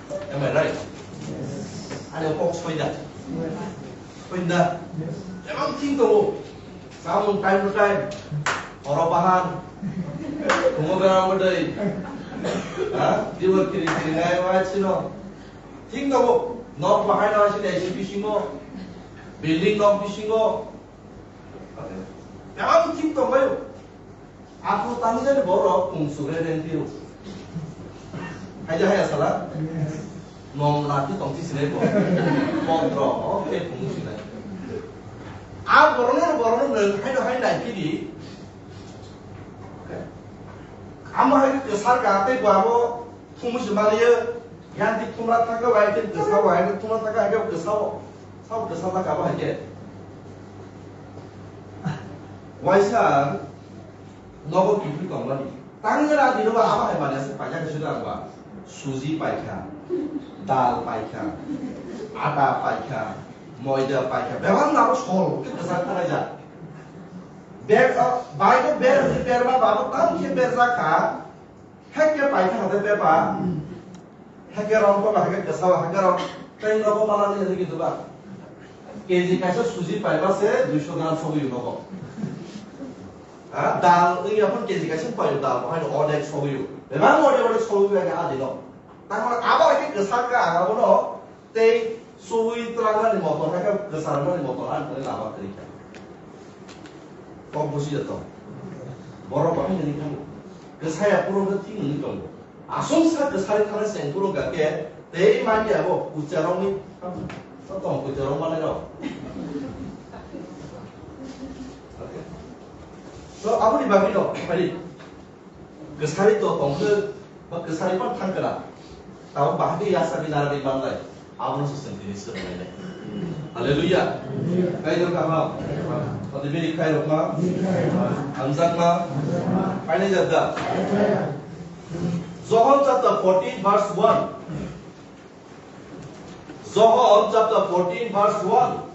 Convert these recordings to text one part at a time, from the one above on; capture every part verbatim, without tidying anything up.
Am I right? Ani kok soida. Soida. Emang thing tongo. Samung time to time. Oro bahan. Tungo berang bedai. Ha? Diwar kiri kiri nai wai sino. Thing tongo. Nok bahai na sini isi bisingo. Building nok bisingo. Emang thing tongo. Aku tani jani borok kung sugre rentio. Haja haya sala. Nong lati tong ti sinai bo. Pondro, o ke kung sinai. A borono borono nang hai no hai nai kiri. Ama hai ke sar ka te bo abo. Thumu se maliyo, yang tik thumra thaka bai tik kesa bai tik thumra thaka hai khe kesa o. Sao kesa thaka bai khe. Waisa nogo kiphil tongmani. Tangni ra dino ba abo hai mani ase paikha khe suda ba. Suji paikha, dal paikha, ata paikha, moida paikha. Bebak nabo sol khe kesa thaka ja. Ber, bai ko ber, ber ba ba tam khe ber ja kha. Heke paikha hade pepa. Heke rong ko ba, heke kesa ba, heke rong. Tei nogo manani hade gitu ba. K G kaisa suji paiba se duiso gram sobiyo nogo. Ha, dal, wi aphun K G kaisa paio dal, bahai no odek sobiyo. Bebak odek odek sobiyo hake adi no. Tangmani abo hake kesa ka aga bono. Tei suwi twlangnani motor hai khe kwcharwnani motor ani thani lama kwrwi kha. Kok busi jato. Borok bahai nini khamu. Kwsaya puro khe thik nini tongo. Aswk sa kwsari thani seng puro ga khe tei mani abo kwcharokni. To tong kwcharok manai rok. Okay. So aboni bagwi no, hari. Kwsari to tongkhe, ba kwsari phano thangkhe na. Tabuk bahai khe yasa di nara di manlai. Abono se chwng tini swrwnglainai. Hallelujah. Kaitor kaham. Adi bini khairokma. Hamjakma. Painai jabda. John chapter fourteen verse one. John chapter fourteen verse one.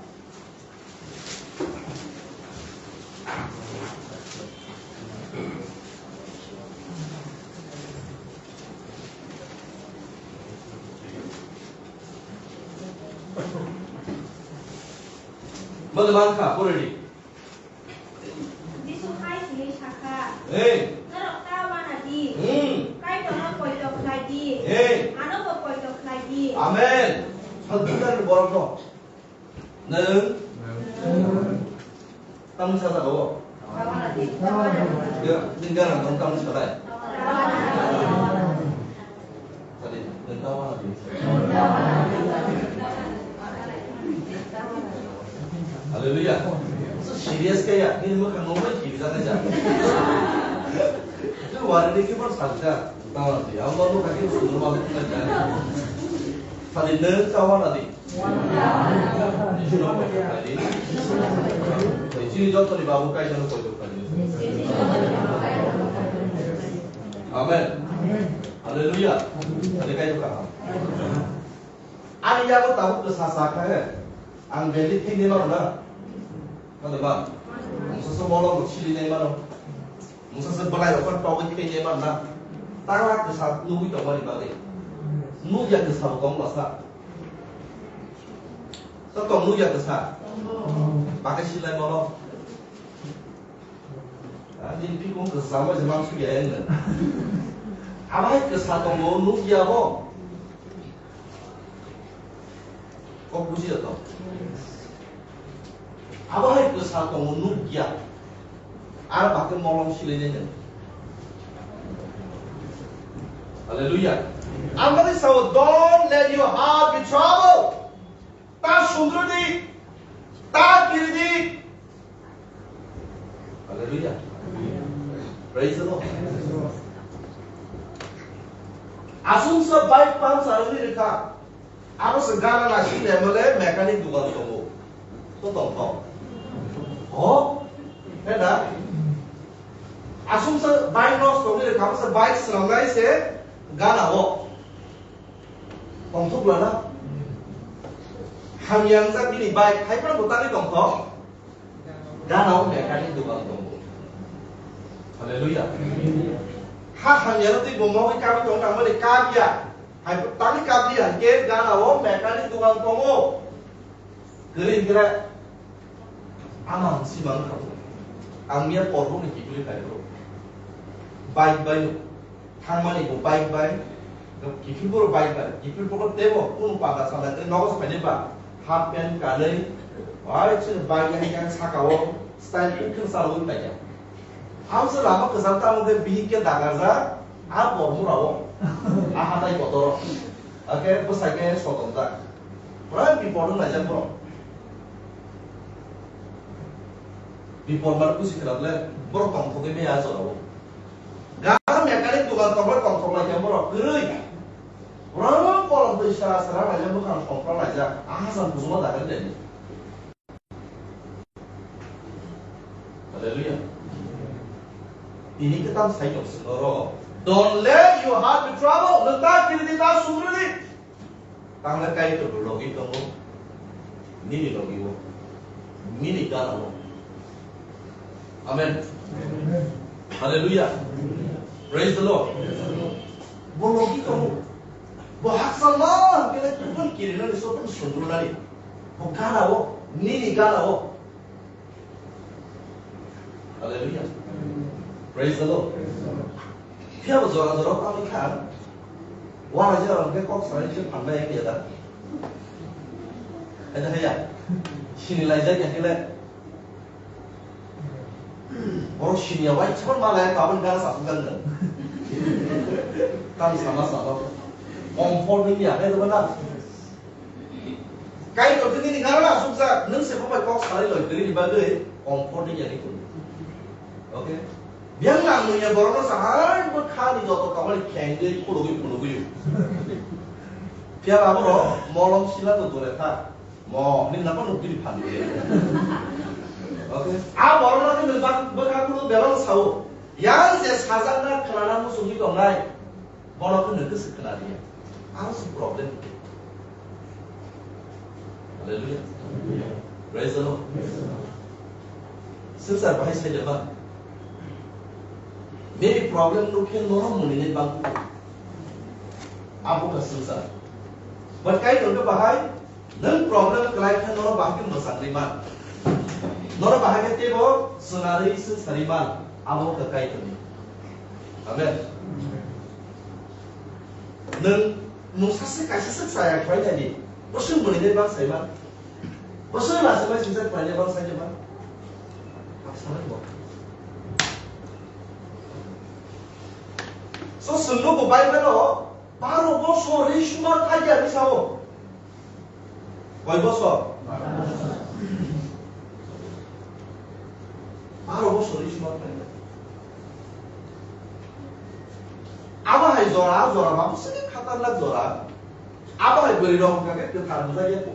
Mano mankha, already. Jisu hai sini sakha. Hey. Norok ta wana di. Hmm. Kaitorno poito khlai di. Hey. Ano bo poito khlai di. Amen. Sal bukan borok no. Nwng? Nwng. Tamni sajak o? Ya, nwng gana nwng tamni sajak? Tadi, nwng tawana di. Hallelujah. So serious kaya, ini mukha ngomong kiri sana aja. Itu warna ini kipar saja. Tawana di. Allah tuh kaki suruh masuk aja. Tadi nwng tawana di. Chini jotoni babu Kaitorno poito khlai di. Amen. Hallelujah. Tadi Kaitor kaham. Ani yago tabuk kwsa sa kha he. Ang belai thwinai mano na. Mano ba? Ang sasu molong rok silinai mano. Mungsa se belai rok phan togwi thwinai man na. Tangla kwsa nugwi tongmani bagwi. Nugya kwsa bo tong masa. To tong nugya kwsa. Bagwi silai mano. Ani pikung kwsa mo je mang sugya eng. Abai kwsa tongo nugya bo. Kok buji jato. Abo hai kwsa tongo nukya. Ar bakhe molong silainai nang. Hallelujah. Amani sao, "Don't let your heart be troubled." Ta sundro di, ta kiri di. Hallelujah. Praise the Lord. Aswk se bike puncture wngwi rwkha. Abo se gana naising le mole mechanic dugan tongo. To tong tong. Ho? He da? Aswk se bike nosto wngwi rwkha, abo se bike swnamnai se gana o. Tongthok lana. Hamya wngjak bini bike, hai phano bo tangwi tongthok. Gana o mechanic dugan tongo. Hallelujah. Ha hamya no twi bo mogwi kabwi tong tangmani kabya. Hai tani kabli hai ke gana o mechanic dukan tongo. Gari kira ama si mang khabu. Ang ya porbo ni kibri khai bro. Bike bai thangmani bo bike bai. Kifir bro bike bai. Kifir bro tebo kunu pata sanda kre nogo saini ba. Half pant kanai. Ai chini bike yang yang saka o style khe sa wi ta ya. Ang se lama kwcham tamo khe bihik khe dagarjak, a Bormura o, a hatai kotor o. Ake bwsai khe sotonjak. Pura bipor wng laijak borok. Bipor mar kusi khwrap le, borok tongthok khe maya jora o. Gana mechanic dukan tongbai tongthok lai khe borok kwrwi. Pura kolom twi sara sara laijak, bwkhang songkra laijak, a hachal kuchukma dagar le. Hallelujah. Tini kwtal sai tong sino ro. Don't let your heart be troubled. Nwng ta kiri di, ta sugri di. Tang le kai to logi tongo. Nini logi o. Nini gana o. Amen. Hallelujah. Praise the Lord. Bo logi tongo. Bo haksa ma kele kun kiri nani so kun sundru nani. Bo gana o. Nini gana o. Hallelujah. Praise the Lord. Phiya bo jora jora tangwi kha. Wara jora hwnkhe kok sanai se phanbai ya da. Ada haya. Sini lai jai ya kele. Borok sini ya wai chon ma lai tabun gara sa sugan dan. Tam sama sama. Comfort ni ya, ada mana? Kaitor khe nini gana asukjak, nwng se bo bai kok salai loi, twi ni bagwi comfort ni yani kun. Okay? Biyang nang nungya borokno sa hai bwkha ni joto tongmani khengwi khulugwi phunugwi. Phiya ba borok molom sila to dole tha. Mo, nini nang phano bini phan dole. Okay? A borokno khe nwng bak-, bwkha khuluk bebak sao. Yang je sajakna khwnana muchungwi tongnai. Bono khe nwng khe se khna di. Ang se problem. Hallelujah. Praise the Lord. Swngchar bahai sai jaba. Maybe problem nuk khe nono muni ni bang. Abo ka swngchar. But kai tong khe bahai Nwng problem kwlai khe nono bahai khe mwchangwi man. Nono bahai khe teibo swnarwi swngcharwi man. Abo wngkha Kaitorni. Amen. Nwng mungsa se kaisa se chaya khlai nai di. Bwswk mwnwi nai bang sai man. Bwswk lachimai singsa khlai nai bang sai man. Ang sanai bo. So, swngno bo Bible-o baro bosor ri suma thaiya hinwi sao. Koi bosor? Baro bosor ri suma thaiya. Abo hai jora, jora ma bwswk khatarnak jora. Abo hai bwrwi rok hwnkha khe kwthar bujak ya kho.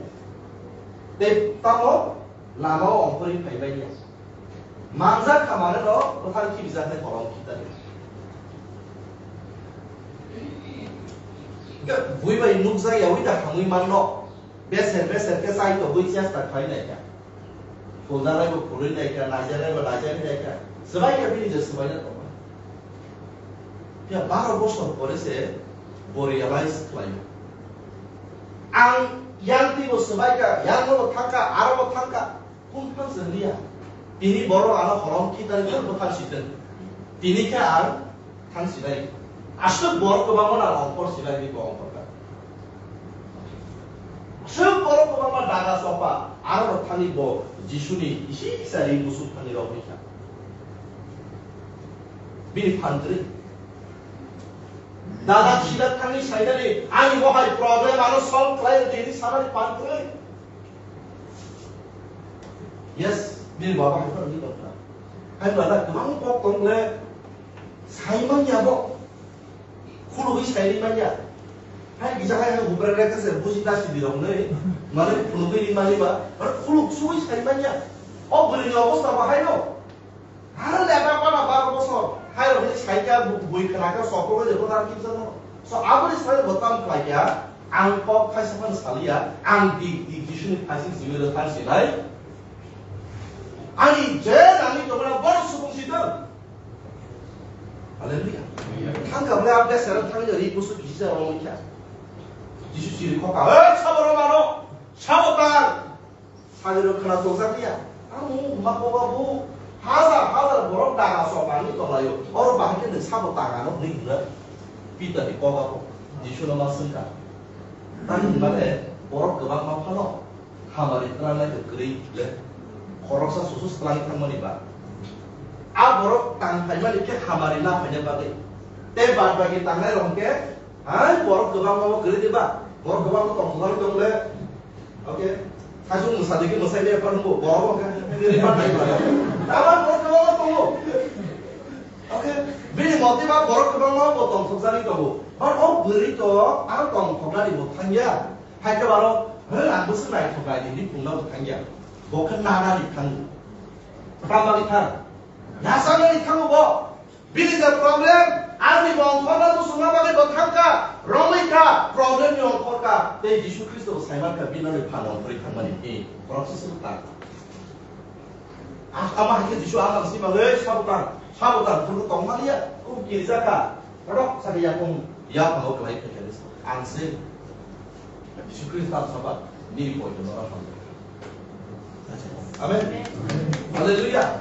Tei tamo lama o ongkhorwi phai bai ya. Manjak kha mane no kwthar khibijaknai kolom khitari. Hwnkhe bui bai nukjak yaui da hamui manno. Beser beser khe chai tongwi chesta khlai nai kha. Phulnanai bo phulwi nai kha, naijaknai bo naijaknai nai kha. Swbai khe bini je swbaina tongma. Phiya baro bosor pore se bo realize khlaio. Ang yang twi bo swbai kha, yang no bo thang kha, aro bo thang kha. Kung thang se liya. Tini borok ano holong khitari khe bwthar siteng. Tini khe ang thang sinai. Aswk borok kwbangma na ongkhor sinai ni bo ongkhor kha. Aswk borok kwbangma daga sopa, aro rok thani bo Jisuni isi isa ring busuk thani rok ni kha. Bini phan kwrwi. Daga sida thangni sainani ani bo hai problem ano solve khlai rw tini sanani phan kwrwi. Yes, bini baba hai phano ni tongkha. Hai bada kwbang kok tong le sai manya bo. Khulugwi sai ri manya. Hai kisa hai hubra re kase buji ta si dirok nei. Mane khulugwi ri mani ba. Mane khuluk sugwi sai manya. O bwrwi ni obostha bahai no. Aro leba pada baro bosor, hai rok ni saikha bu-, bui khna khe sokro de botar kisa no. So aboni sai bo tam khlai kha, ang kok khaisa phano saliya, ang di, di Jisuni phaising simi rw thang sinai. Ani je nangni tongmani bono subung si thang. Hallelujah. Thang kha bole abde serang thang jari busu kisa rong kha. Jisu chiri khoka, "Hei, sabo rw mano, sabo tang." Sagiro khna tokjak ya. Ang ma koba bu hazar hazar borok daga sok ani tolayo. Oro bahai khe nwng sabo tang ano hwnwi hwnna Peter ni koba bo Jisu no ma swngkha. Tang hwnmale borok kwbangma phano hamari twlangnai kwrwi le khoroksa susu swlangwi thangmani ba. A borok tang phaimani khe hamari na phaina bagwi. Tei bad bagi tangnai rok khe, hai borok kwbangma bo kwrwi de ba. Borok kwbangma tong thangwi tong le. Okay. Kaisung mwsa digi mwsai le phan bo borok bo khe. Tama borok kwbangma tongo. Okay. Bini motwi ba borok kwbangma bo tong thokjagwi tongo. But o bwrwi to ang tong thoknani bo thangya. Hai khe baro, "He, ang bwswk naithok nai di," hinwi pungna bo thangya. Bo khe nanani thango. Tama ni thang. Yasanani thango bo. Bini je problem, ani bo ongkhorna muchungna bagwi bo thangkha, romwi kha, problem ni ongkhor kha, tei Jisu Khristo bo saimankha, bini ani phan ongkhorwi thangmani phi, borok se suru ta. Ah, ama hai khe Jisu ama si bagwi, "Sabutan, sabutan, phuru tongmani ya, kung kirja kha, rok sa ya kung ya phango kwlai kha khe ang se." Jisu Khristo ang saba, nini poito no rok hamjakha. Amen. Hallelujah.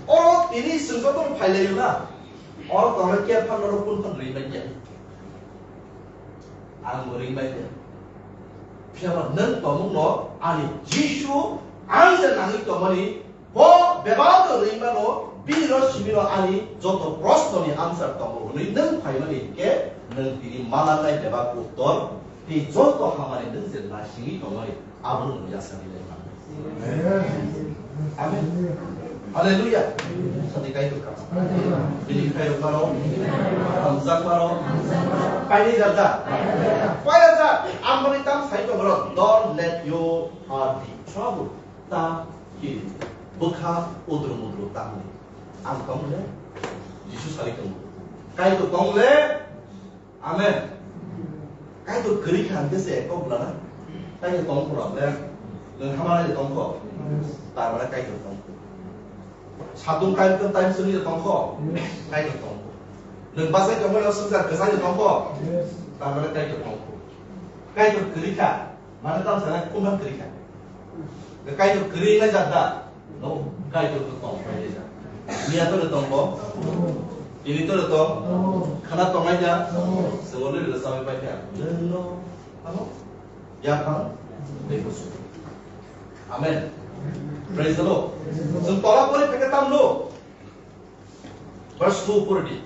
Oro tini swngjak tong phailaio na. Oro tongna khe phan norok kun phan ring bai khe. Ang bo ring bai khe. Phiya ba nwng tongmung no ani Jisu ang je nangwi tongmani bo bebak no ring mano bini ro simi ro ani joto proshno ni answer tongo hwnwi nwng phaimani khe nwng tini mananai bebak uttor tei joto hamari nwng je naisingwi tongmani Abono nwng yasa bilai mano. Amen. Hallelujah. Sadi kai tu kama. Bini kai rok maro. Hamjak maro. Paini jaja. Paini jaja. Amoni tam sai to maro. Don't let your heart be troubled. Ta kiri. Bukha udru mudru tamni. Ang tong le. Jisu sari tong. Kai tu tong le. Amen. Kaitor kwrwi kha hwnkhe se kok bwlana. Kaitor tong phuru ble. Nwng hamari tong kho. Tar mane Kaitor tong kho. Satung time to time simi tong kho. Kaitor tong kho. Nwng bachai tongmani swngchar kwchai tong kho. Tar mane Kaitor tong kho. Kaitor kwrwi kha. Mane tamo sana kumban kwrwi kha. Kaitor kwrwi na jat da. No, Kaitor to tong phai da. Miya to le tong bo. Ini to le tong. Khana tong ai da. Sebo le le sabai pai kha. No. Ano? Ya kha. Amen. Praise the Lord. Sung tola pore pheke tam lo. Verse two pore di.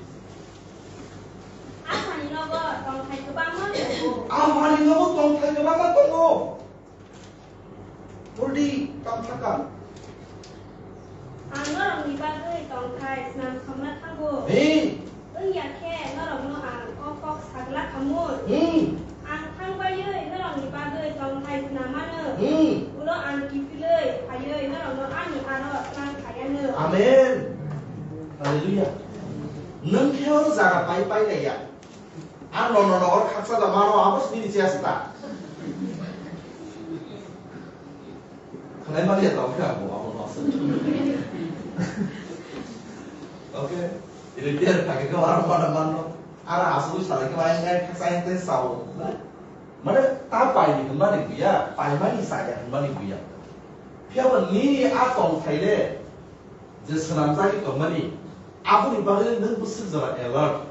Asani nogo tongthai kwbangma tongo. Asani nogo tongthai kwbangma tongo. Pore di, tam thaka. Ang norokni bagwi tongthai snam somna thango. Hey. Wngya khe norokno ang o kok sagla khamun. Hmm. Ang thang baiwi norokni bagwi tongthai swnam mano. Hmm. Ulo ang kiphilwi phaiwi norokno ani aro tlang khaiyano. Amen. Hallelujah. Nwng khe o jaga pai pai laiya. Ang nono nogo khaksa da mano abo sini ni chesta. Khlai mani ya tau khe abo abo no. Okay. Ini dia pakai ke orang pada mano. Ara asli salah ke main ngai khaksa yang teh sau. Mana ta pai ni kembali buya, pai mani saya kembali buya. Phiya ba nini a tongthai le je swnamjagwi tongmani, aboni bagwi nwng bwswk jora alert,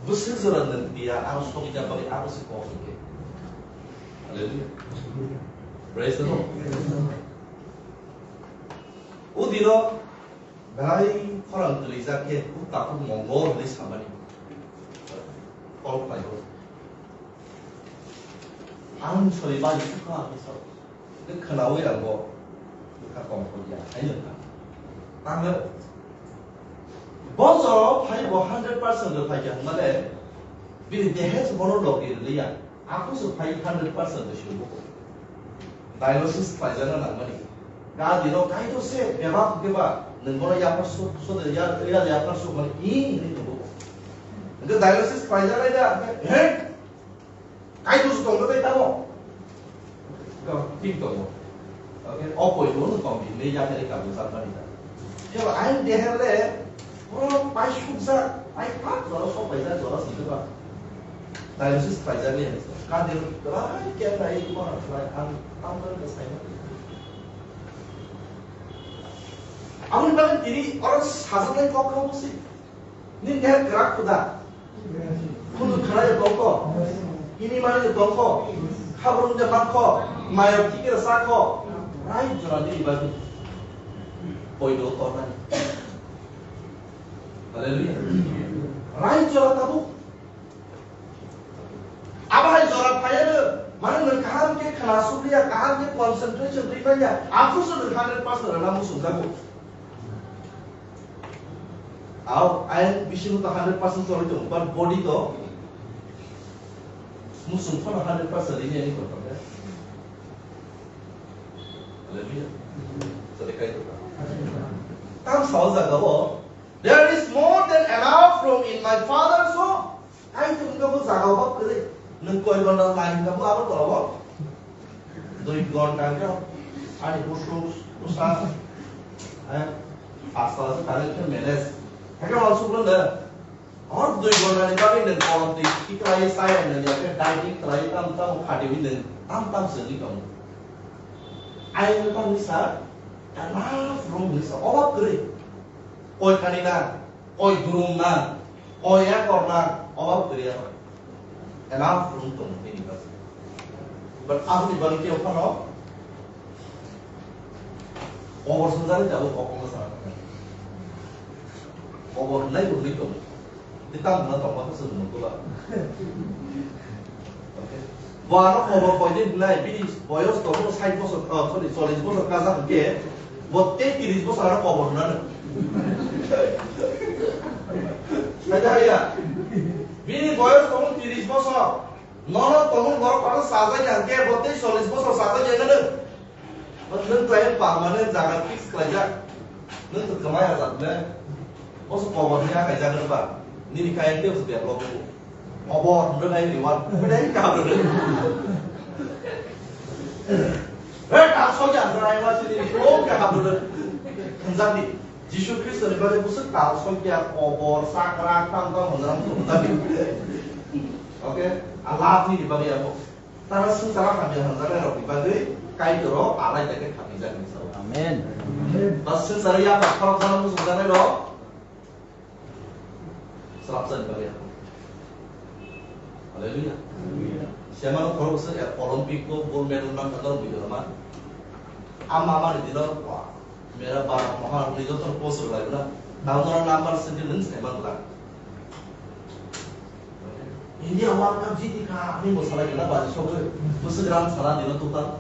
bwswk jora nwng tiya, aro sokya bagwi abo se kok hwnkhe. Hallelujah. Praise the Lord. O dino belai khorang kwrwijak khe, o takhuk mongol hwnwi samani. Call khlai o. Ang sori bari sukha ang sori. Nung khwnaui ang bo bwkha tongthokya hai nung kha. Tamo bo jora phai bo hundred percent rw phaikya hwnmale bini dehe se bono logi rwliya. Aku se phai hundred percent rw sio bo. Diagnosis khlaijana nangmani. Ga dino kaito se bebak beba nung bono yapar su su de ya ya yapar su mani ing ni nung bo. Nung diagnosis khlaijana da he Kaitor se tongno tei tamo. Go, thik tongo. Okay, o poito no tong di, nei ya kari kabu san mani ta. Yo, ain deher le, pro pai suksa, pai pat jora so pai ja jora si ba. Diagnosis khlaijak le, kadir rai khe nai ma khlai ang tambar khe sai. Aboni bagwi tini oro sajaknai kok kha busi. Ni ner kwrak khuda. Khunu khwlai tongkho. Ini mani tongkho. Khabrung de mankho. Mayok thikira sakho. Rai jora ni bagwi. Poino tornani. Hallelujah. Rai jora tabuk. Abo hai jora phaiya no, mane nwng kaham khe khna sugliya, kaham khe concentration rwi manya, aphuru se nwng hundred percent rwna muchungjago. Au, ayang bisingo to hundred percent choli tongo, but body to muchung phano hundred percent rwni ani kotor khe. Hallelujah. Chole kai to. Tam sao jaga o, "There is more than enough room in my Father's home." Kaitor wngkha bo jaga o kwrwi. Nwng koi ghonta lai hwnka bo abo tola o? Dui ghonta hwnka ani busu busa, eh, pasta se tari khe manage. Hake wal suklo nda. Hor dui ghonta ni bagwi nwng kolom twi khiklai chaya nwng ya khe dieting khlai tam tam khati wi nwng tam tam se ni tongo. Ai nwng tam ni sa, enough room ni sa, obab kwrwi. Koi khani na. Koi durum na, koi ekor na, obab kwrwi ya. Enough room tong nini bagwi. But aboni bagwi khe phano kobor swngjak jabo kokno sa. Kobor nai bo ni tong. Di tam na tong ma khasum mo to ba. Okay. Bo ano kobor koi din nai, bini boyos tongo sait bosor, oh, sorry, chollish bosor kajak hwnkhe, bo tei tris bosor ano kobor hwnano. Hai da, hai da. Bini boyos tongo tris bosor. Nono tongo borok ano sajak ya hwnkhe, bo tei chollish bosor sajak ya hwnano. Nwng khlai permanent jaga fix khlaijak. Nwng to kwmai ajak ne. Bo se kobor ni akai jaga ba. Nini kaya te se develop bo. Kobor nwng ai reward. Bidai ka bo. He ta so ja rai wa sini ko ka bo. Kanjak di. Jisu Khristo ni bagwi bwswk tal songkya kobor, sakra, tang tang hwnjak tong hwnjak di. Okay? A love ni bagwi abo. Tara swngcharo hamya hwnjaknai rokni bagwi Kaitor o alai da khe khapijak hinwi sao. Amen. Ba swngcharo yapha khorokjano muchungjaknai rok swrapjani bagwi yapha. Hallelujah. Hallelujah. Semano khoroksa Olympic o gold medal mankha norok bwrwi rwma. Ama mani dino, wah, mera bara mohan ni joto post rwlai na. Tamo norok number sidi nwng sai man bwla. India World Cup jiti kha, ani bo salai kena baji sogwi. Bwswk run sala dino total.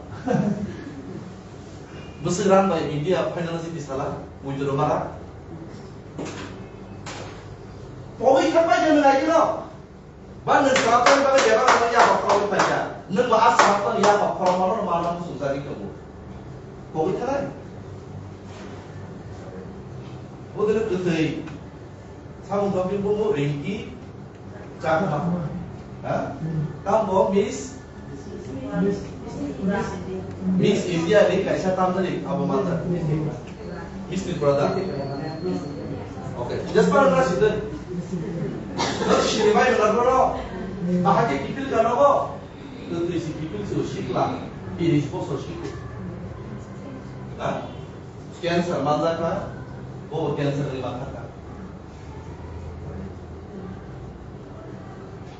Bwswk run bai India final jiti sala, withdraw mara. Pogwi thangbai khe nwng ai keno. Ba nwng swrapnani bagwi bebak ano ya hok khorokwi phaikha. Nwng bo a swrapnani ya hok khorokmano rwmano muchungjagwi tongo. Pogwi thanai. Bo dino kwthwi. Samung tongphim bumo Rinki Chakma. Ha? Tambo Miss, Miss India ni kaisa tamjani abo manjak. Miss Tripura da. Okay. Just para na sidai. Sini bai na bro. Bahagi kipil ka nogo. Twi si kipil su sikla. Tiris bosor sikla. Ha? Cancer manjak na. Bo cancer ni manjak na.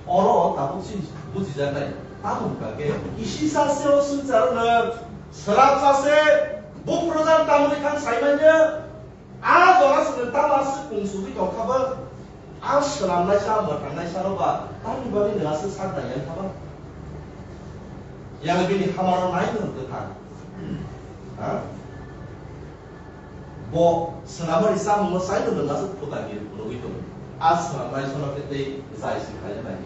Oro tabuk si bujijaknai. Tamo hwnkha khe, kisisa se o swngchar nwng, swrapsa se, buphrujan tamoni thang saimanya, a jora swngno tamo aswk kungsugwi tongkha ba, a swnamnaisa, mwthangnaisa no ba, tamni bagwi nwng aswk sak nai yang kha ba? Yang bini hamaro nai nwng kwthang. Ha? Bo swnamani chamungno chaino nwng aswk phutarni rwgwi tongo. A swnamnai sono khe tei jai se khlai nai.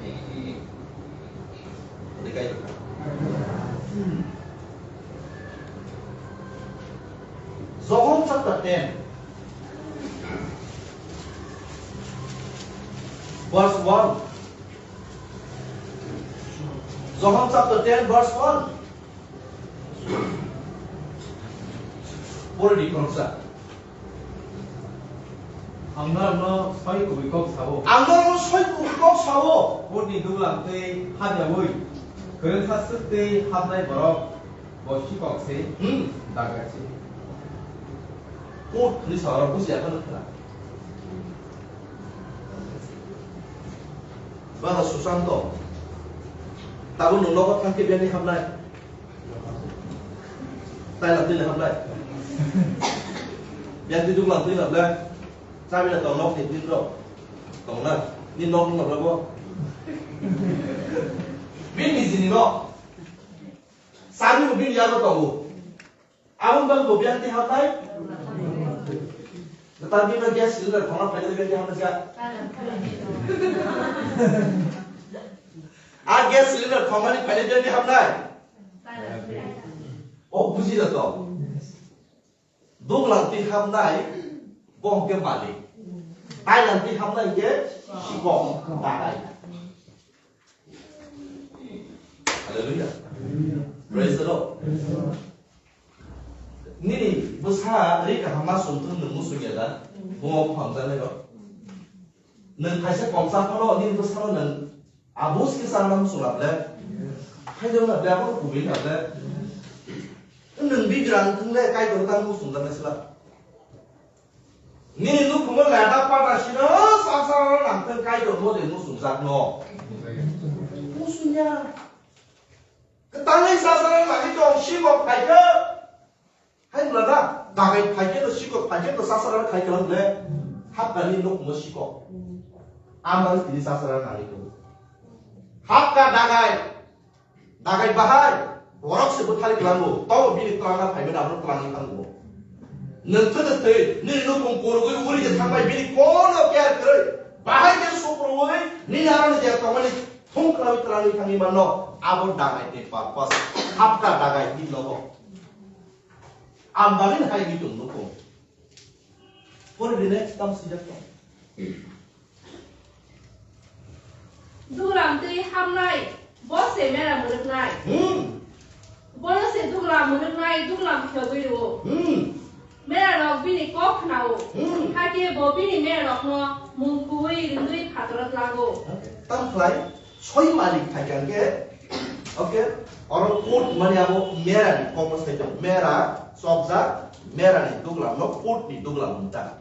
Tei kaitor kha. John chapter ten, verse one. John chapter ten, verse one. Pori di khoroksa. Ang norokno soi kubui kok sao. Ang norokno soi kubui kok sao. Hurni duglam tei hapyaui kwrwngsa swk tei hapnai borok bo sikok se, hmm, dagai se. Hur ni sawara bujiya phano khna. Bana Susanto. Tabuk nwng nogo thang khe biyangni hapnai. Taila twi le hapnai. Biyangni duglam twi hapnai. Chabi na tong nok ni tin rok. Tong na. Ni nok ni nok bo. Bini nijini nok. Chabi bo bini yago tongo. Aboni bagwi bo biyang twi hapnai. Kwtal bini gas cylinder khongna phainai biyang twi hapnai sa. A gas cylinder khongnani phainai biyang twi hapnai. O buji da to. Duglam twi hapnai, bo hwnkhe malik. Tailam twi hapnai hwnkhe sikok, dagai. Hallelujah. Praise the Lord. Nini bwsa ri kaham ma sumthung nwng muchung ya da? Bungo phamjaknai rok. Nwng kaisa komsa phano nini bwsano nwng abus khe chana muchung na ble. Khaidong na ble, abo kubui na ble. Nwng bigrang thung le Kaitor tang muchung jaknai sla. Nini nukhungo leda pada sino sasaro nangthang Kaitor mo de muchung jakno. Muchung ya. Kwtalwi sasaro nangwi tong sikok phaikhe. Hai bwla da, dagai phaikhe no sikok phaikhe no sasaro khai kalam le. Hapkani nukhungo sikok. Amari tini sasaro nangwi tong. Hapka dagai. Dagai bahai, borok se bwthari tlango, tamo bini tlangna phaimani abono tlangwi thango. Nwng thwi de thwi, nini nukhung kurugwi uri je thangbai, bini kono care kwrwi, bahai khe suprubui, nini aroni je tongmani thung kwlawi tlangwi thangwi manno, abo dagai ni purpose, hapka dagai ni logo. Ang bagwi hai ni tong nukhung. Pori di next tam sijak tong. Duglam twi hapnai, bo se mera mwrwknai. Hmm. Bono se duglam mwrwknai, duglam phiyogwi rwo. Hmm. Mera rok bini kok khnao. Hmm. Hakhe bo bini mera rokno mung kuwi rwngwi phataro tlango. Okay. Tam khlai, soi malik thai kang khe, okay, oro coat mani abo mera ni kok no sai tong. Mera chopjak, mera ni duglam no coat ni duglam wng ta.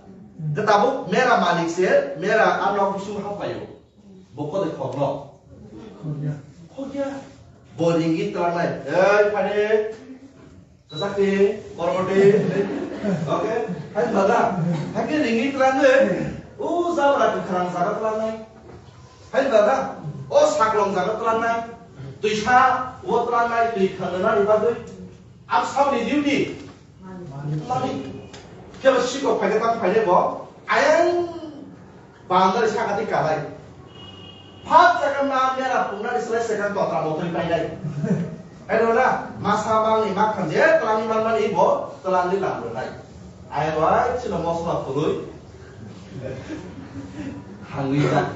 Khe tabuk mera malik se, mera a nok bising hap paio. Bo kode khokno. Khokya. Khokya. Bo ringwi tlangnai. Ei, phade. Kwchak ni, kormo ni. Okay. Hai mada. Hai ke ringwi tlangnai. O jabra kwkhrang jaga tlangnai. Hai mada. O saklong jaga tlangnai. Twisa o tlangnai, twi khangnani bagwi. Ang saboni duty. Malik. Kebo sikok phaikhe tamo phaide bo. Ayang boundary sakati kalai. Phak jaga ma mera pungnani slai sekang totra mothori painai. Ero na, masa mangni makhan je twlangni manmani bo twlangni lam rwnai. Ayang bai chino mosla phului. Hangwi ja.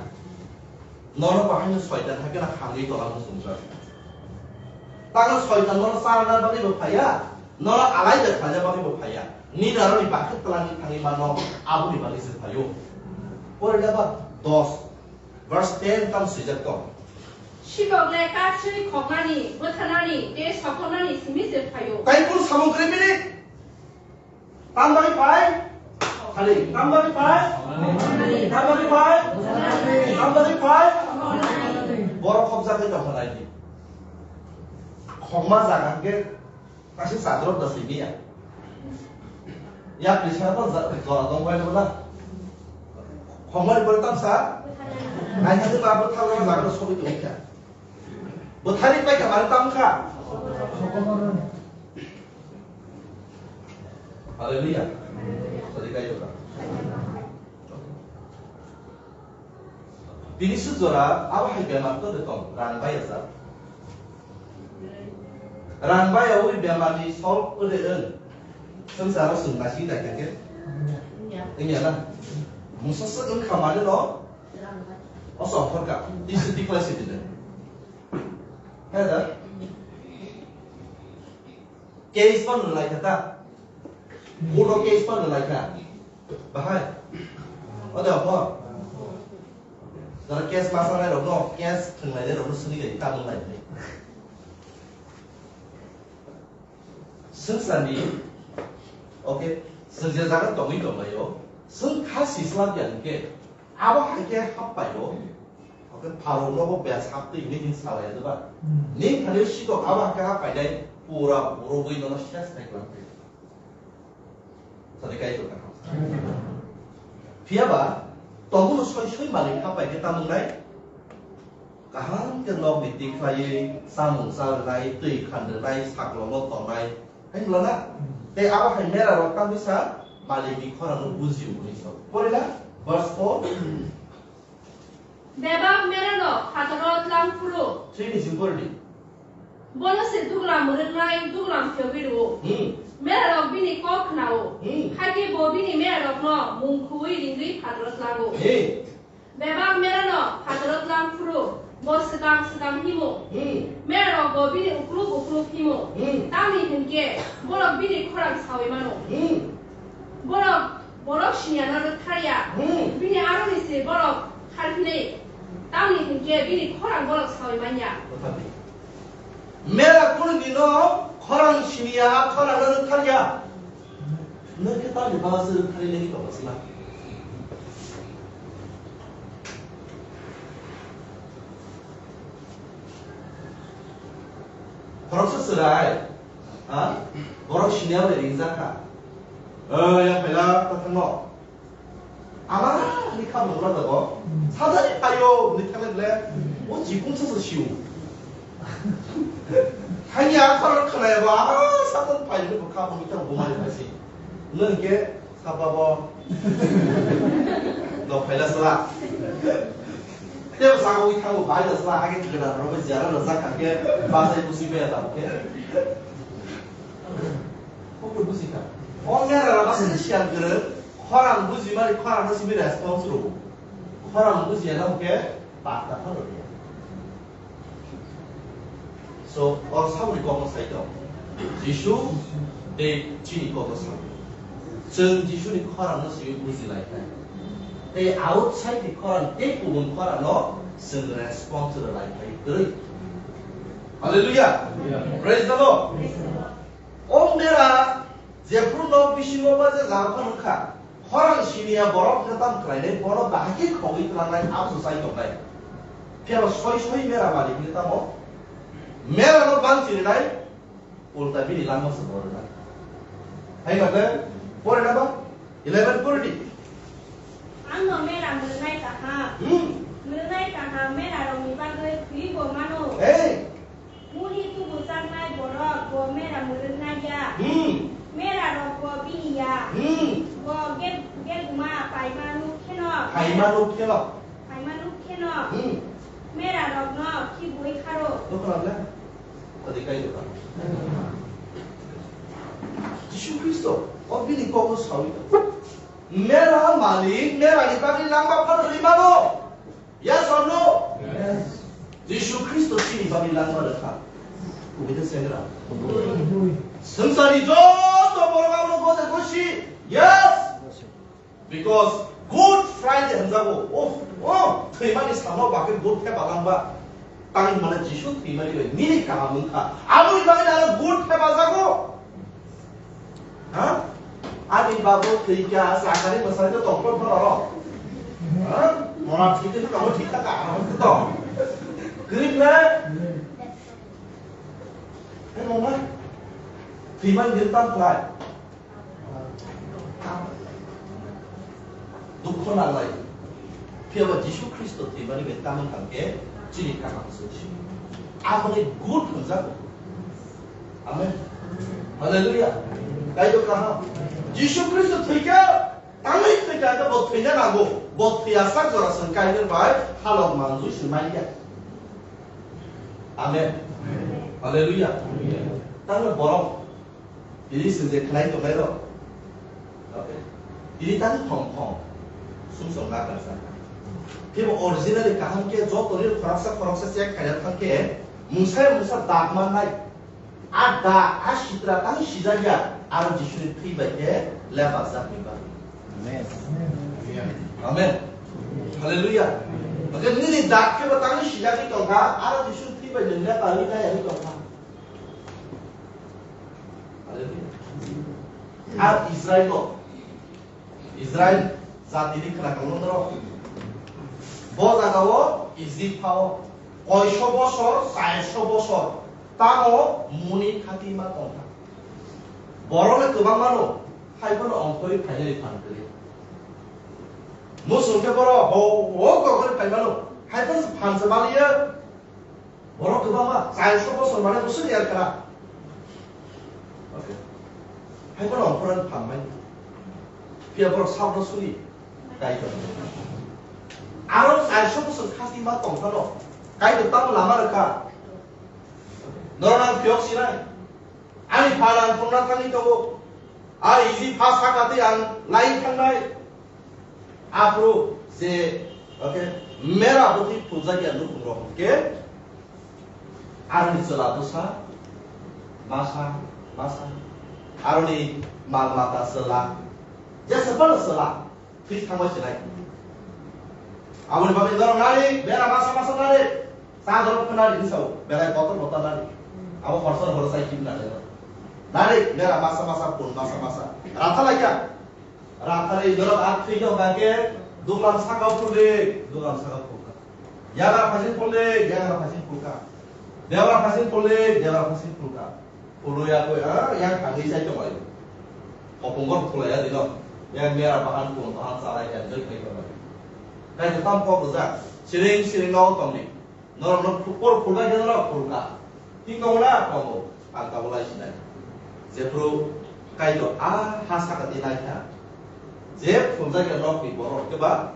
Nono bahaino soitan hakhe na hangwi tola muchungjak. Tamo soitan nono charna bagwi bo phaiya, nono alai da khlaina bagwi bo phaiya. Nini aroni bakhe twlangwi thangwi mano, aboni bagwi se phaio. Pore da ba dos, verse ten tam swijak tong. Sikok le kaksui khoknani, bwtharnani, tei sokomnani simi se phaio. Tai kunu samung kwrwi bini? Tam bagwi phai? Khali, tam bagwi phai? Tam bagwi phai? Tam bagwi phai? Borok khopjak khe tongkha nai di. Khokma jaga hwnkhe kaisa chadrok da simi ya. Yakni sara bo ja-, jora tong bai na. Khokmani pore tamsa? Naikha ma bo thalma jaga sogwi tongkha. Bwthari paikha mani tamo kha? Hallelujah. Sadi kai jora. Bini sujora abo hai bemar to de tong, rang bai asa. Rang bai abo bemar ni solve ode en. Sung sara sung nasi dai kake. Iya na. Musa se en khamani no. Oso horka. Isi tikla sidi de. Heda. Case pan lai kata. Kodo case pan lai ka. Bahai. O de, omo? Jara case ma sanai rok no, case thwnglai rok no swngwi lai, ta mwnglai. Swng sani, okay, swng je jaga tongwi tonglaio, swng kha sisla biya hwnkhe, abo hai khe hap paio, okay, pharok nogo bes hap twi hwnwi hwn salai ya ba. Hmm. Ni thani sikok abo hai khe hap painai, pura borogwi nono ses khai kwlangkhe. Sadi kai to kaham. Phiya ba, tongmung soi soi malik hap pai khe tamung nai. Kaham khe nok ni tikhlaiwi, samung cha rwnai, twi khan rwnai, saklo no tongnai. Hai wngla na? Tei abo hai mera rok tangwi sa, malik ni khorang no bujiu hwnwi sa. Pore na? Verse four. Bebak merano phataro tlang phuru. Three ni sing pore di. Bono se duglam mwrwknai, duglam phiyogwi rwo. Hmm. Merarok bini kok khnao. Hmm. Hakhe bo bini merarokno mung khuwi ringwi phataro tlango. Hey. Bebak merano phataro tlang phuru, bo swkang swkang himo. Hmm. Merarok bo bini ukluk ukluk himo. Hmm. Tamni hwnkhe borok bini khorang saui mano. Hmm. Borok, borok siniya no rwktharya. Hmm. Bini aroni se borok kharphinai. Tamni hwnkhe bini khorang borok saui manya. Mera kunu dino khorang siniya, khorang no rwktharya. Nwng khe tamni bagwi se rwktharwi nai tongma sina. Khoroksa chwrai, ha? Borok siniya bai ringjak kha. O, ya phaila, ta thangno. Ama ni kha mungla da bo. Sajani phaio, ni thangna ble. O jikung sa sa siu. Hanya khorok khanaya bo, ama sa sa phaio, bo kha bo ni thang bo mari phai si. Nwng khe Sapa bo. Nok phaila sala. Tebo saka wi thango bai da sala, hage gana ro bai jara ro jak kha khe, basai busi be da khe. Ko ko busi kha. O mera ra basai siya gere, khorang buji mari, khorang no simi response ro. Khorang buji ya khe, pata phano ya. So, o saboni kokno sai tong. Jisu tei chini kokno sai. Chwng Jisuni khorangno simi buji lai kha. Tei outside ni khorang tei kubun khorangno chwng response rw lai kha kwrwi. Hallelujah. Praise the Lord. O mera jephru nok bisingo ba je jaga phano wngkha, khorang siniya borok hwnkhe tamo khlainai, bono bahai khe khogwi tlangnai, abo se chai tongnai. Phiya ba soi soi mera malik hwnkhe tamo, mera no bang chirinai, ulta bini langma se bo rwnai. Hai ba khe, pore na ba? Eleven pore di. Ang no mera mwrwngnai kaham. Hmm. Mwrwngnai kaham mera rokni bagwi thwi bo mano. Hey. Muli tubu chaknai borok bo mera mwrwknai ya. Hmm. Mera rok bo bini ya. Hmm. Bo ge-, geguma paima nuk kheno. Paima nuk kheno. Paima nuk kheno. Hmm. Mera rokno khibui kharo. Dokna le. Adi kai dokna. Jisu Khristo o bini kokno sawi. Mera malik, mera ni bagwi langma phano rwi mano. Yes or no? Yes. Jisu Khristo chini bagwi langma rwkha. Kubui de sengra. Kubui. Swngcharni joto borok abono gode gosi. Yes. Because Good Friday hwnjago. Oh, oh, thwimani samno bagwi Good Friday langba. Tangwi mane Jisu thwimani bai nini kaham wngkha. Aboni bagwi aro Good Friday jago. Ha? Ani babu thwikha, sakani mwsai to tongkol phano ro. Ha? Mona thwikha to tamo thwikha ka, ano to. Green na? Hey, mama. Thwiman green tam khlai. Dukho nanglai. Phiya ba Jisu Khristo thwimani bai tamo thang khe chini kaham se. Amoni good hwnjago. Amen. Hallelujah. Kaitor kaham. Jisu Khristo thwikha, tangwi thwikha khe bo thwina nango. Bo thwiyasak jora chwng Kaitor bai halok manjui se manya. Amen. Hallelujah. Tangwi borok Tini se je khlai tongnai rok. Okay. Tini tang thong thong. Sumsok na kansa. Phibo originally kaham khe joto ni khoroksa khoroksa check khaina thang khe mungsa mungsa dak mannai. A dak, a sitra tang sijak ya, aro Jisuni thwi bai khe lepajak ni bagwi. Amen. Amen. Hallelujah. Oke, nini dak khe bo tangwi sijagwi tongkha, aro Jisu thwi bai nini dak khe nini tongkha. Hallelujah. Ar Israel no, Israel jatini khwnakhwlwng norok. Bo jagao Egypt phao koiso bosor, chairso bosor tamo muni khati ma tongkha. Borok le kwbang mano, hai phano ongkhorwi phainani phan kwrwi. Muchung khe borok ho ho kokhorwi phai mano, hai phano phan se maliya. Borok kwbangma chairso bosor mane bwswk ya kha. Okay. Hai bono ongkhorwi phan mai. Phiya borok sabno suri. Kaitor. Aro chairso bosor khati ma tongphano. Kaitor tamo lama rwkha. Norok ang phiyok sinai. Ani phan ang thangna thangwi tongo. A isi pha saka tei ang lai thangnai. Aphuru je, okay, mera bwtwi phuljakya nukhungrok hwnkhe aroni chwla bwsa masa masa, aroni mal mata chwla, jesa phano chwla thwi thangbai sinai. Aboni bagwi norok nari bera masa masa nari, chadorok khe nari hinwi sao, belai kotor kotor nari. Abo horsa horo sai kim nari. Nari bera masa masa, phul masa masa, ratha laikha. Ratharwi norok a thwi no hwnkha khe, duglam saka o phuldi, duglam saka o phulkha. Yagra phaising phuldi, yagra phaising phulkha. Debra phaising phuldi, debra phaising phulkha. Phulwi yakwi, ah, yang thangwi sai tonglaio. Hopung gor phulaiya dino. Yang mera bahan, phul bahan, chalai enjoy khai tonglaio. Kaitor tam kok rwjak. Siring siring no tongdi. Norok no por phulbai khe norok phulkha. Thik tongo na? Tongo. Ang tabuk lai sinai. Jephru Kaitor a ha saka di naikha. Je phuljakya nok ni borok khe ba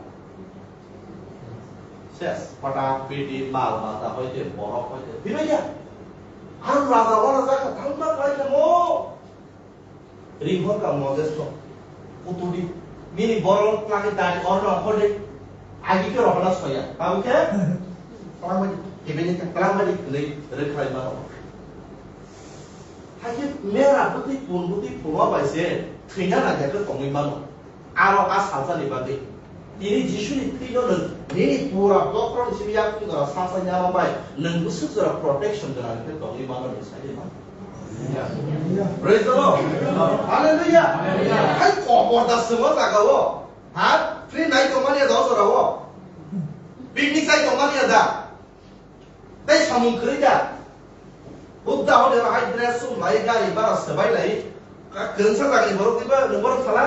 ses. Pata piti mal mata hoite borok hoite. Philaiya. Ang raja wara jakha thangma lai kha mo. Ringhor ka Moses no. Putudi. Nini borok twlangni dari orno horde. Agi ke rohna soya. Tabu ke? Twlang badi. Kebeni ka twlang badi kwnwi rwkhlai mano. Hakhe mera bwtwi pun bwtwi phulma bai se thwina nangya khe tongwi mano. Aro a salsani bagwi. Tini Jisuni thwino nwng nini pura bokhorokni simi yakung jora salsa nyama bai nwng bwswk jora protection gwnang khe tongwi mano nwng sai de mano. Praise the Lord. Hallelujah. Hai kobor da swngo jaga o. Ha? Free nai tongmani ya dos jora o. Picnic sai tongmani ya da. Tei samung kwrwi da. Buddha hode hai dress sum lai gari bara swbai lai. Ka kwrwngsa jagani borok diba nwng borok sala.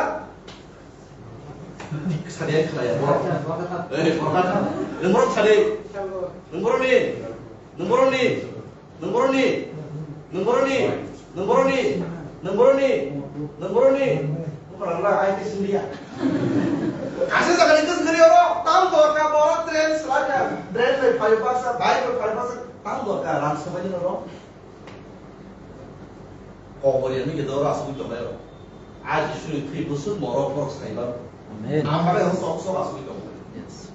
Sadi ai khlaiya borok. Eh, borok. Nwng borok sadi. Nwng borok ni. Nwng borok ni. Nwng borok ni. Nwng borok ni. Nwng borok ni. Nwng borok ni. Nwng borok ni. Nwng borok la ai te sindia. Asa jagani kwswk kwrwi oro. Tam dorka borok train swlaiya. Train bai phaio baksa, bike bai phaio baksa. Tam dorka rang swbaini oro. Kobor ya nini doro asugwi tongnai rok. A Jisuni thwi bwswk morok borok saiba. Amen. Ang bagwi ang sok sok asugwi tongnai. Yes.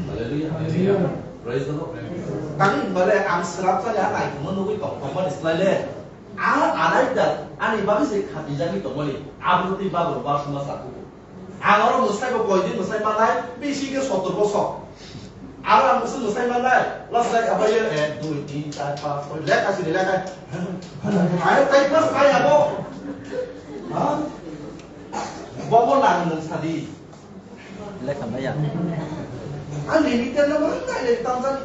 Hallelujah. Hallelujah. Praise the Lord. Tangwi bale ang swrapsa le a naithokma nugwi tong tongmani slai le. A anai da ani bagwi se khatijagwi tongmani. Aboni twi bagwi basuma sakugo. Ang oro mwsai bo koi din mwsai manai, bisi khe sottor bosor. Aro ang mwsai mwsai manai, last like abai ek, dui, tin, char, panch, soi, lekha sini lekha. Ayo tai pas kai abo. Ha? Bobo nang nung sadi. Lekha maya. Ang limited na mana nai le tam jani.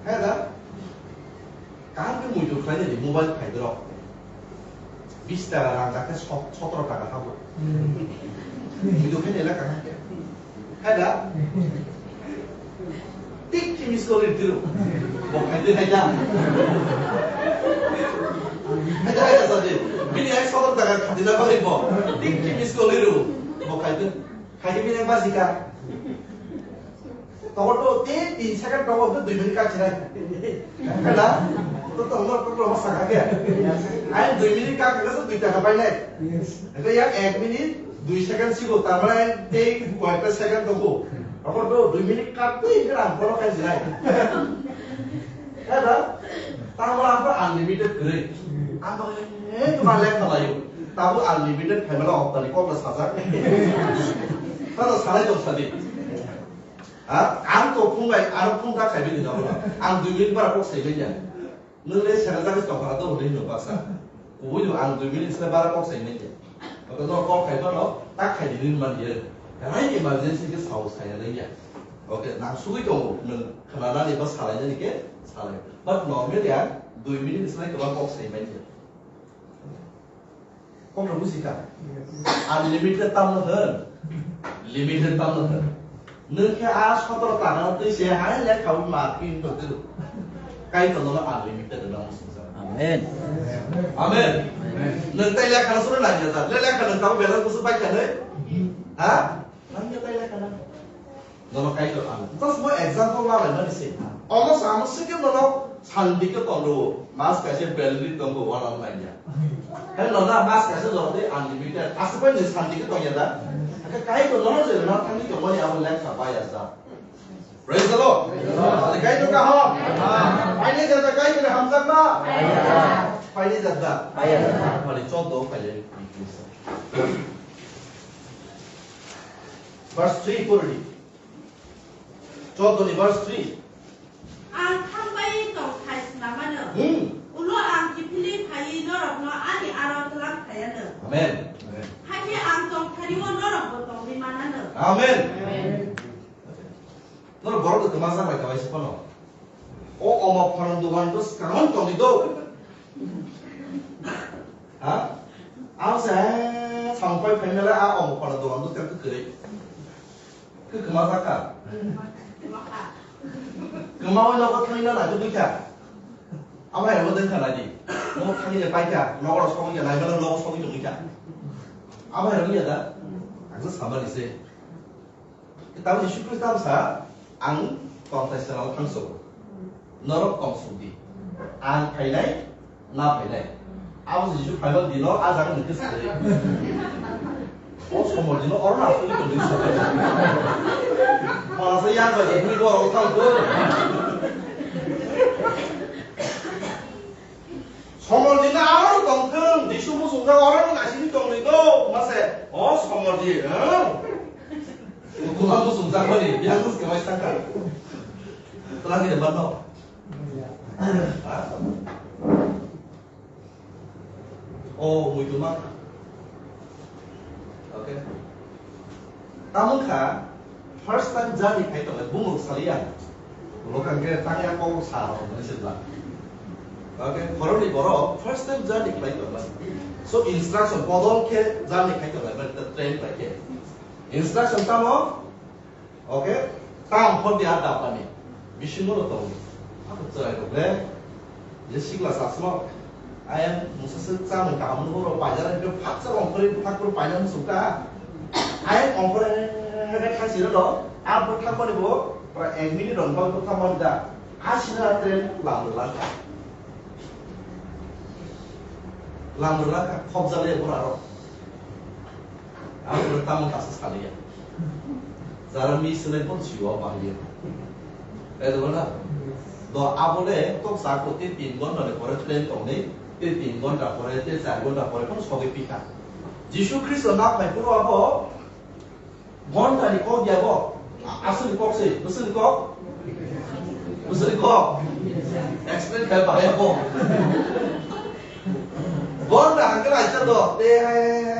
Hai da? Kaham khe muitu khlainani mobile phaidorok. Bis taka rang jakhe sot-, sotoro taka thago. Muitu khe nela kaham khe. Hai da? Tik khe miss call ri tiro. Bo khaidi hai da? Hai da, hai da sadi. Bini hai sotoro taka khadina bagwi bo. Tik khe miss call ri ro. Bo khaidi. Khaidi bini bajika. Tokol to tin, tin second tokol to dui minute kak sinai. Kala, to tong no to ma saka ke. Ai dui minute kak kala to dui taka pai nai. Yes. Ente ya ek minute dui second sigo, tamara ai te koyekta second toko. Tokol to dui minute kak to ini ram kono kai sinai. Kala, tamara apa unlimited kere. Apa ini to ma lek kala yo. Tabuk unlimited phaimano hoptani kokno sajak. Tamo sanai tong sadi. Ha? Ang to phung bai, aro phung ta khaibi di nobo. Ang dui minute bara kok sai manya. Nwng le sana jagwi tong kha to hwnwi hino baksa. Kubui no ang dui minute se bara kok sai manya. Oke no kok khai bano ta khai di rin man ye. Rai emergency ke sao saya le ya. Oke nang sugui tongo nwng khana nani ba salai nani ke salai. But normally ang dui minute se kwbang kok sai manya. Kokno buji kha. Unlimited tamno hwn. Limited tamno hwn. Nwng khe a sotoro takano twi se hai lekha wi ma pin to twi. Kaitor nono unlimited no musung sa. Amen. Amen. Amen. Nwng tai lekha no suru nang ya da. Le lekha nwng tamo belai kusu pai kha ne? Ha? Nang ya tai lekha na. Nono Kaitor ano. Just mo example la lai mani se. Omo samo sikhe nono sandi ke tongo. Mas kaise balance tongo wala lai ya. Hai nono mas kaise jodi unlimited. Aswk bai ni sandi ke tong ya da. Hake Kaitor nono je na thangni tongmani abo lekha bai ya da. Praise the Lord. Praise the Lord. Kaitor ka ho. Paini jada Kaitor hamjak ma. Paini jada. Paini jada. Paini jada. Paini jada. Verse three pori di. Chordo ni verse three. Ang thangbai tong thai swnamano. Hmm. Ulo ang kiphilwi phaiwi norokno ani aro twlang phaiano. Amen. Hakhe ang tong thario norokbo tongwi manano. Amen. Amen. Norok borok kwma jak bai kabai se phano. O omo phano dogan to swkang tongwi do. Ha? Ang se sampai phaimela a omo phano dogan to khe kwrwi. Khe kwma jak ka. Kwma oi nogo thangna na khe bwkha. Abo hai omo dengkha nai di. Nogo thangwi le paikha, nogo rok sogwi kha, naimano nogo sogwi tongwi kha. Abo hai rwya da. Ang se samani se. Tamo Jisu Khristo ang sa, ang tongthai swnamwi thangsu. Norok tong suk di. Ang phainai, na phainai. Abo Jisu phaiba dino a jaga ni khe sai. O somor dino oro na suri tong di suri. Mala sa yang ba ni bo oro thang ko. Somor dino aro tong thung, Jisu musung jaga oro na sini tong ni do, mase. O somor di, ha? Kuma musung jaga ni, yang mus kemai sangka. Telang ni depan no. O muituma. Okay. Tamo kha first time journey khai tongo bumung saliya. Lokang khe tangya kok sa rok mani sibla. Okay, khoroknwi borok first time journey khlai tongo. So instruction bodol khe journey khai tongo mani train bai khe. Instruction tamo Okay? Tam hor di a dapani. Bisingo no tongo. Ako chwrai rok le. Je sikla sasmo. Ayang musa se chamung kaham no ro pajar ke phat sa ongkhore phat ko pajar musuka. Ayang ongkhore ke khasi ro. A bo thang mani bo. Pra ek minute rong ko thang mani da. A sina tren lam ro langka. Lam ro langka. Khop jale bo ro. Ang bo tamo kasa saliya. Jara mi sele pon siwa bahaya. Kaisa na? Do abole tok sako te tin gonta ni pore train tong ni, te tin gonta pore, te char gonta pore pon soge pika. Jisu Khristo na phai puro abo gonta ni kok ya bo. Asli kok se, asli kok. Asli kok. Explain kai bahaya bo. Gonta hangke laisa do, te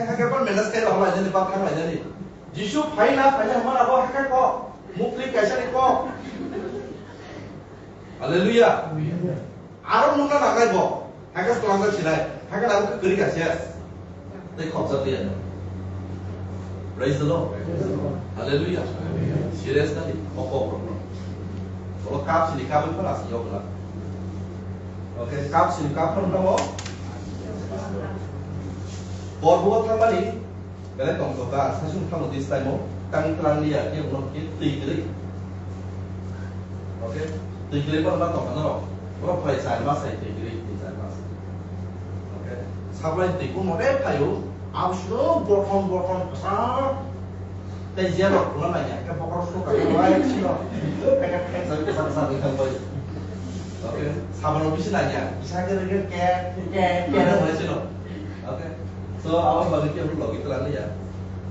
hangke pon manage kai rok laisa ni, bak thang laisa ni. Jisu phaina, phaina hwnmano abo hakhe kok, mukli kaisani kok. Hallelujah. Aro nukna nangnai bo, hakhe twlangjak sinai, hakhe nang kwrwi kaisa. Tei khopjak liya. Praise the Lord. Hallelujah. Serious nani, o kok rok no. Oro cup sini cup phano asli yokla. Okay, cup sini cup phano tamo. Borbugo thangmani, Belai tongthok kha, saichung thangno dis taimo, tang tlang liya, khe uno khe twi kwrwi. Okay? Twi kwrwi bono ma tongkha norok. Borok phai char mas hai twi kwrwi, twi char mas. Okay? Sablai twi kung mote phaio, abswk bothom bothom kwchang. Tei je rok khulna naiya, khe bokhorok sukha khe bai sino. Khe khe thek jagwi kwchang kwchang wngwi thang bai. Okay? Sabono bisi naiya, kisa khe rwgwi khe, khe, khe, khe, khe, khe, khe, khe, khe, khe, khe, khe, khe, khe, khe, khe, khe, So, abo bagwi khe logi twlang ya.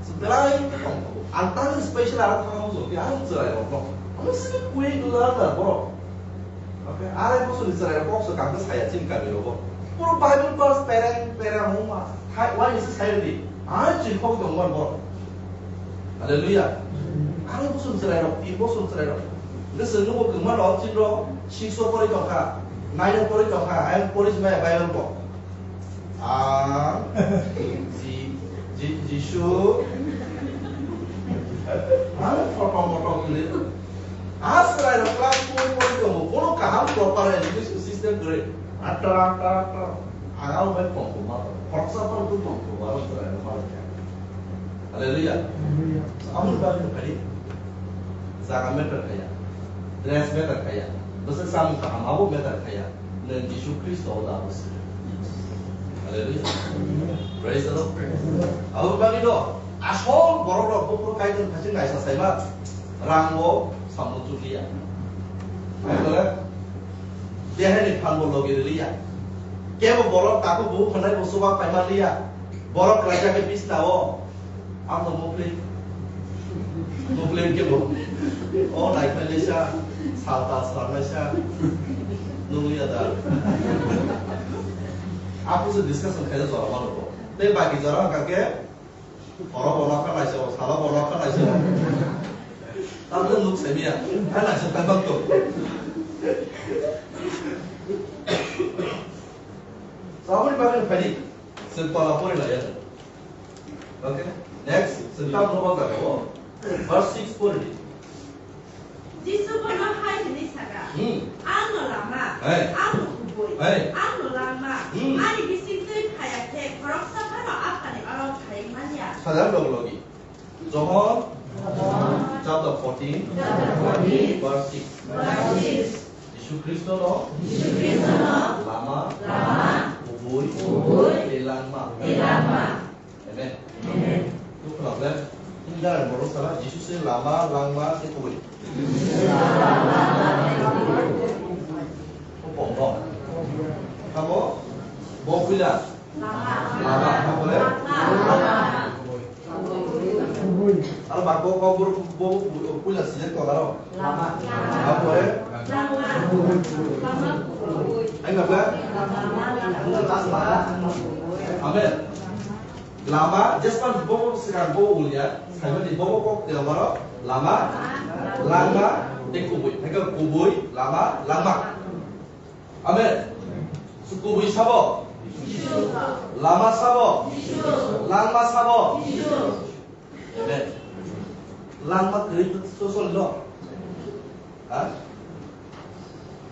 So, belai khe tong. Ang tang special aro thang mo so, ang chwrai rok no. Amo se kui dula na bro. Okay, arai bosor ni chwrai rok kok so kang saya chin kami rogo. Puro Bible verse pereng pereng huma. Thai wai ni sai di. Ai chin kok dong man bro. Hallelujah. Arai bosor ni chwrai rok, tin bosor ni chwrai rok. Nge se nugo kema rok chin rok, six o pori tong kha, nine o pori tong kha, ai pori jmai Bible bo. Ah, Ji-, Ji-, Jisu. Ano photo moto gili. Asrai rok class four pori tongo. Bono kaham proper education system kwrwi. Atra, atra, atra. Ang abo bai tongthokma. Khoroksa phano tongthokma, asrai rok ma. Hallelujah. Hallelujah. Amo bagwi kari. Jaga matter khaya. Dress matter khaya. Bwswk samung kaham abo matter khaya. Nwng Jisu Khristo o da bwswk. Hallelujah. Praise the Lord. Abo bagwi no, asol borok rok buphuru kaitor khachi naisa saima, rang bo samung chukliya. Kaitor dehani phan bo logi riliya. Kebo borok takhuk bukhuk khanai bo chuba paima liya. Borok raja khe bisna o. Ang no mukli. Mukli ke bo. O nai khai le sa, sa ta sa nai sa. Nung ya da. Apo se discussion khai da jora ma lo. Te baki jora ka ke. Oro bo na ka nai sa, sala bo na ka nai sa. Ta le nuk se mi ya. Ka nai sa ta bang to. Sabri bari phani. Sen pala pore la ya. Okay? Next, sengkang no bang jaga o. Verse six pore di. Jisu bono hai hwnwi saka, Hmm. "Ang no lama, Hai. ang no kubui, Hai. ang no langma. Hmm. Ani bising twi phaya khe khoroksa phano Aphani aro phai man ya." Sajak log logi. John John chapter fourteen, chapter fourteen, verse six. Verse six. Jisu Khristo no Jisu Khristo no lama, lama, kubui, kubui, tei langma. Tei langma. Amen. Amen. Tei khwlai le, Hindu borok sala Jisu se lama, langma, tei kubui. Kopong no. Tamo? Bo puila. Lama. Lama. Tamo le? Lama. Aro ba bo, bo, bo, bo, bo puila sijak to aro. Lama. Tamo le? Lama. Lama. Ai ba ba? Lama. Amen. Lama, jespan bobo swkang bobo ulya, saimani bobo kok tei amaro lama, langma, tei kubui. Haikhe kubui, lama, langma. Amen. Kubui sabo? Lama sabo? Langma sabo? Amen. Langma kwrwi to solo. Ha?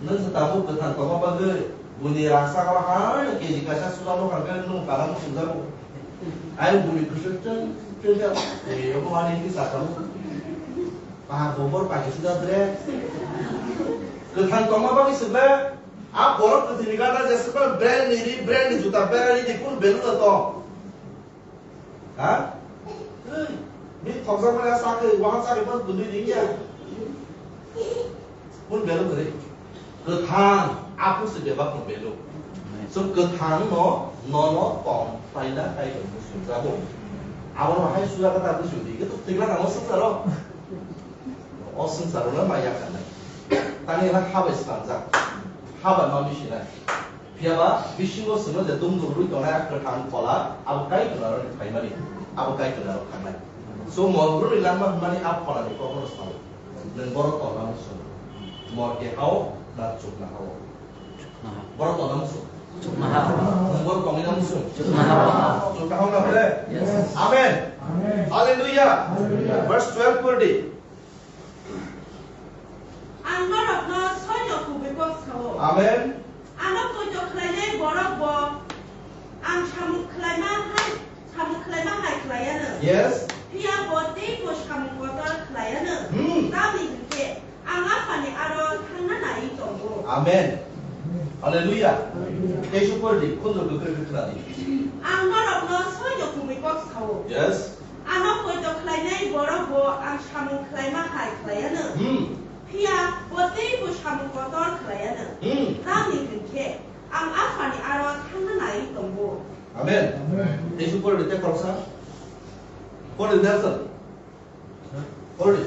Nwng se tabuk kwthang tongma bagwi buini rangchak o hai K G kaisa suda bwkha khe nwng kana muchungjago. Ayang buini kwchwng chwng chwng khe, eh, obo ani hwnwi sa tabuk. Pahar bobor pagi suda dress. Kwthang tongma bagwi se ble, a borok kwthwini gana jeswkma brand ni ri, brand ni juta, brand ni kunu value no tong. Ha? Tei, bini thokjak mani a sakhe, waha sakhe, bas bwdwi ringya. Bun belu kwrwi. Kwthang, aphuru se bebak no belu. So kwthang no, nono tong, paila, kai tong, bwswng jago. Abono hai suya kata bwswng di, khe to tikla namo swngcharo. O swngcharo no maya khanai. Tani na habai swnamjak. Habai ma misinai. Phiya ba bisingo chwngno je dum dum rwi tongnai a kwthang phola, abo Kaitorni aro phaimani, abo Kaitorni aro thangnai. So, mol brumni langma hwnmani a pholani kokno sao. Nwng borok tongna muchung. Mol ke hao, na chukna hao? Borok tongna muchung. Chukna hao. Nwng borok tongna muchung. Chukna hao. Chukna hao na bre? Yes. Amen. Amen. Hallelujah. Hallelujah. Verse twelve pore di. Ang norokno soino kubui kok sao. Amen. Ano poito khlainai borok bo ang samung khlaima hai, samung khlaima hai khlaiano. Yes. Phiya bo teibo samung kotor khlaiano. Hmm. Tamni hwnkhe ang Aphani aro thangna naiwi tongo. Amen. Hallelujah. Hallelujah. Teisu pore di, khunju kwkrwi khe khna di. Ang norokno soino kubui kok sao. Yes. Ano poito khlainai borok bo ang samung khlaima hai khlaiano. Hmm. Phiya bo teibo samung kotor khlaiano. Hmm. Tamni hwnkhe ang Aphani aro thangna naiwi tongo. Amen. Amen. Teisu Pore de, te khoroksa. Pore de, Nelson. Pore de.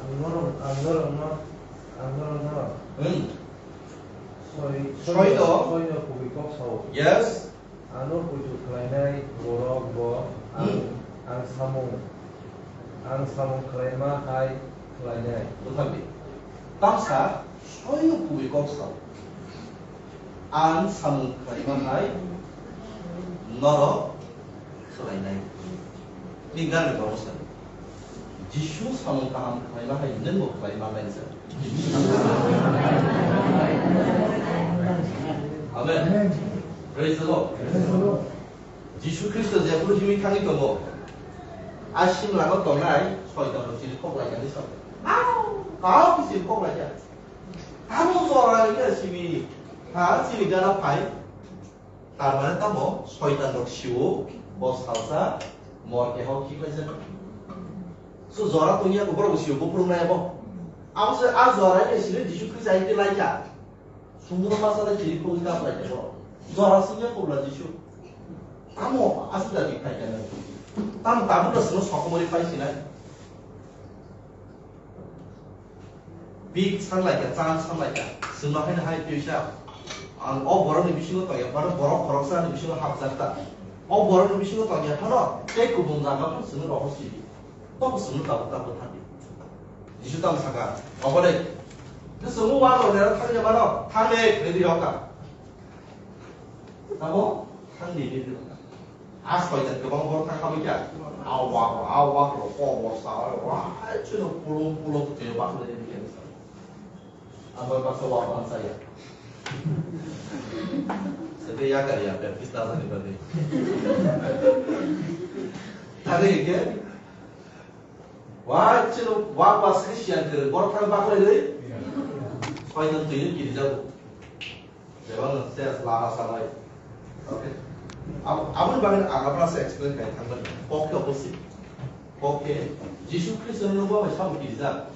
Ang norok, ang norokno, ang norokno. Hmm. Soi, Soi do. Soi no kubui kok sao. Yes. Ano poito khlainai borok bo ang, Hmm. ang samung, ang samung khlaima hai khlainai. Bwthangdi. Tamsa soino kubui kok sao. Ang samung khlaima hai norok khlainai. Ni gana borok sa. Jisu samung kaham khlaima hai nwng bo khlai manai sa. Amen. Praise the Lord. Jisu Khristo jephuru himwi thangwi tongo, a simlano tongnai soitan rok chini kok lai kani sa. Kau ki chini kok lai kha. Amo jora ya simi ha chini gana phai. Tar mane tamo soitan rok sio bo salsa mor keho ki khlai jani. So jora tongya ko borok sio bo phurung nai bo. Amo se a jora ya sini Jisu Khristo ai ke lai kha. Sumuro masa da chiri phung ta pai tebo. Jora singya kubla Jisu. Tamo asuk da bi khai kana. Tamo tabuk da sino sokomori pai sinai. Big san lai ka, chan san lai ka. Sino hai hai pyusa. Ang o borok ni bisingo tongya, borok borok khoroksa ni bisingo hapjak ta. O borok ni bisingo tongya phano tei kubun jaga phano sino rohor sidi. Tamo sino tabuk tabuk thangdi. Jisu tamo saka, obo de. Bwswngno uar rok nero thangya mano, thangdi, ready rok ka. Tamo, thangdi, ready rok ka. A soitan kwbang bor thang khabwi kya. A uar, a uar rok, ko bor sa, wa, chino pulung pulung twi bak le ready kya. Amar baksa wa pan saya. Sede ya kar ya, Baptist ta sani bade. Thangdi ke. Wa chino wa ba sigi siyan kere bor thang ba kore le. Soitan twi ni kiri jago. Jeba no se lama samai. Okay. Ab-, aboni bagwi ang abra se explain khai thangban. Pokke opposite. Pokke Jisu Khristo no ba sabo kiri jak.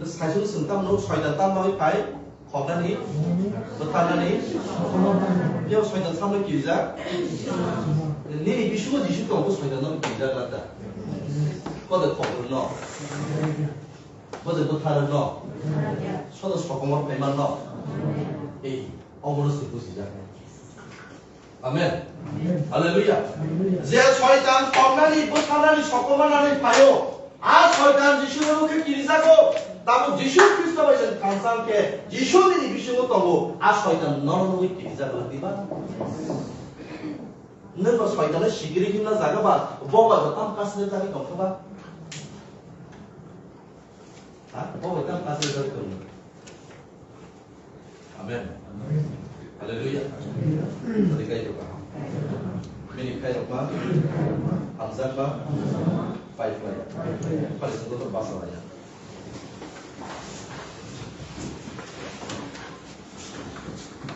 Saisu sung tam no soitan tam bagwi phai. Khoknani, bwtharnani, biyang soitan samui kirijak. Nini bisingo Jisu tongo, soitan no kirijak lata. Kode khoknani no. Kode bwtharnani no. Sodo sokomor phaiman no. Ei, omono se bujijak. Amen. Amen. Hallelujah. Hallelujah. Je soitan tongmani, bwtharnani, sokomornani phaio, a soitan Jisuno nukhe kirijago. Tabuk Jisu Khristo bai jeng thansang khe, Jisu nini bisingo tongo, a soitan nono nugwi kirijago, diba? Nwng bo soitano sikiri himna jaga ba, bo ba joto tam kasne jani tongkha ba? Ha? Bo bai tam kasne jani tongkha. Amen. Hallelujah. Tadi kai rok kaham. Bini kai rok ma. Hamjak ma. Pai phlai. Pari sungko to basa laya.